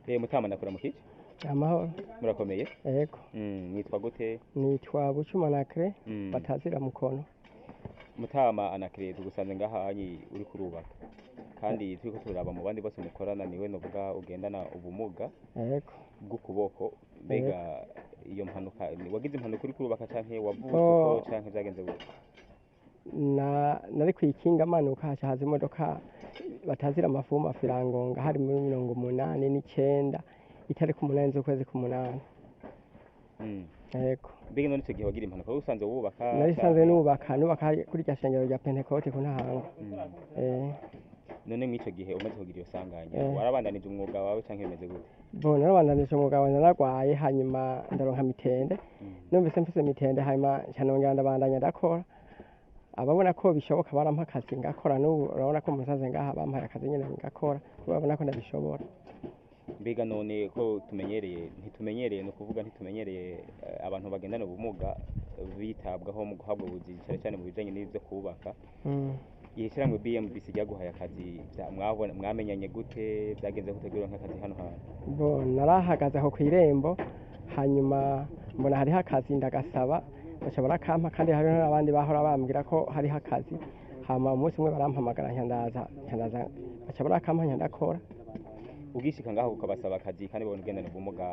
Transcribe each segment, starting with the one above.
Mutama, ndakuramukije. Amahoro. Murakomeye? Yego. Mwitwa gute? Nitwa Bucuma Anaclet, batazira Mukono. Mutama Anaclet, tugusanze ngaha hanyi uri kurubaka, kandi turiko turaraba mu bandi bose mukorana niwe novuga ugendana ubumuga bw'ukuboko. Mbega iyo mpanuka, wagize impanuka uri kurubaka canke wavutse uko, canke vyagenze gute? Na nari kwikinga manuka, haca haza imodoka batazira amafuma firangonga, hari muri 89, itariki 8 z'ukwezi k'umunani. Yego. Mbega none ico gihe wagira impanuka wari usanzwe wubaka? Nari sanzwe nubaka kuri rya shengero rya Pentekote ku Ntahangwa. None mw'ico gihe umaze kugira iyo sanganya, warabandanije umwuga wawe canke bimeze gute? Bo, narabandanije umwuga wanje, naragwaye, hanyuma ndaronka mitende. Numvise mfise mitende, hanyuma nca nongera ndabandanya ndakora. Ababona ko bishoboka barampa akazi ngakora. N'ubu urabona ko musaze ngaha bampaye akazi nyene ngakora, kuko babona ko ndabishobora. Mbega none ko tumenyereye, ntitumenyereye, ni ukuvuga ntitumenyereye abantu bagendana ubumuga bitabwaho mu guhabwa ubuzi, cyane cyane mu bijanye n'ivyo kubaka, iri shyirahamwe BMBC ryaguhaye akazi, mwabona mwamenyanye gute? Vyagenze gute kugira uronke akazi hano hantu? Bo, narahagaze aho kw'irembo, hanyuma mbona hariho akazi, ndagasaba, baca barakampa. Kandi hariho n'abandi bahora bambwira ko hariho akazi, hama umunsi umwe barampamagara, nca ndaza, baca barakampa, nca ndakora. Ugishika ngaho ukabasaba akazi kandi babona ugendana ubumuga,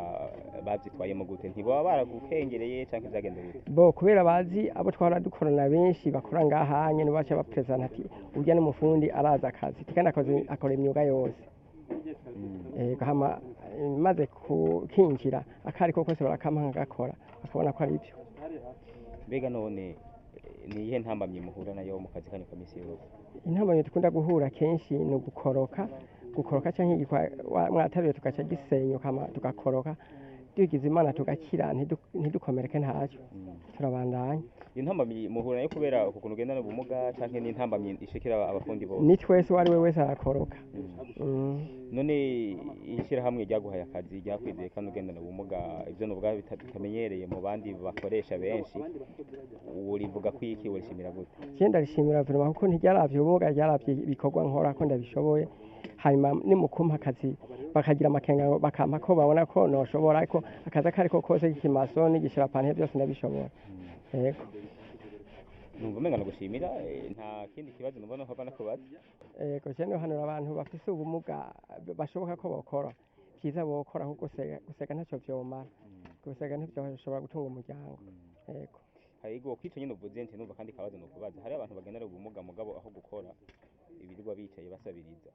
bavyitwayemo gute? Ntibaba baragukengereye canke vyagenze gute? Bo, kubera bazi abo twahora dukorana benshi bakora ngaha nyene, baca bapresenta ati urya n'umufundi, arazi akazi, kandi akora imyuga yose. Yego, hama maze kukinjira, akariko kose barakampa ngakora, bakabona ko ari byo. Mbega none ni iyihe ntambamyi muhura nayo mu kazi kanyu ka misi yose? Intambamyi dukunda guhura kenshi ni ugukoroka, gukoroka canke mwataruye tugaca gisenyuka, hama tugakoroka. Tugize Imana tugakira, ntidukomereke, ntacyo, turabandanya. Iyo ntambamyi muhura nayo kubera uku kuntu ugendana ubumuga, canke ni intambamyi ishikira abafundi bose? Ni twese, uwo ari we wese arakoroka. None ishyirahamwe ryaguhaye akazi ryakwizeye kandi ugendana ubumuga, ivyo novuga bitamenyereye mu bandi bakoresha benshi, urivuga ko iki, urishimira gute? Je ndarishimira vraiment, kuko ntiryaravye ubumuga, ryaravye ibikorwa nkora ko ndabishoboye. Hanyuma nimukumpa akazi bakagira amakenga, bakampa ko babona ko noshobora, ariko akazi akariko kose, ikimaso n'igishirapante, byose ndabishobora. Yego. Numva umenga nogushimira, nta kindi kibazo numva nohava nakubaza. Yego, je nohanura abantu bafise ubumuga bashoboka ko bokora, vyiza bokora, kuko gusega ntaco vyomara, gusega ntivyoshobora gutunga umuryango. Yego. Harigo kwico nyene uvuze nti numva kandi kabazo nokubaza: hari abantu bagendana ubumuga, mugabo aho gukora ibirirwa bicaye basabiriza.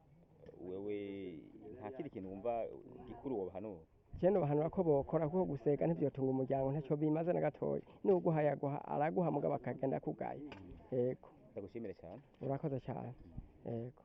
Wewe nta kindi kintu wumva gikuru wobahanura? Je nobahanura ko bokora, kuko gusega ntivyotunga umuryango, ntaco bimaze na gatoya. N'uguhaye aguha, araguha, mugabo akagenda kugaye. Yego. Ndagushimire cyane. Urakoze cyane. Yego.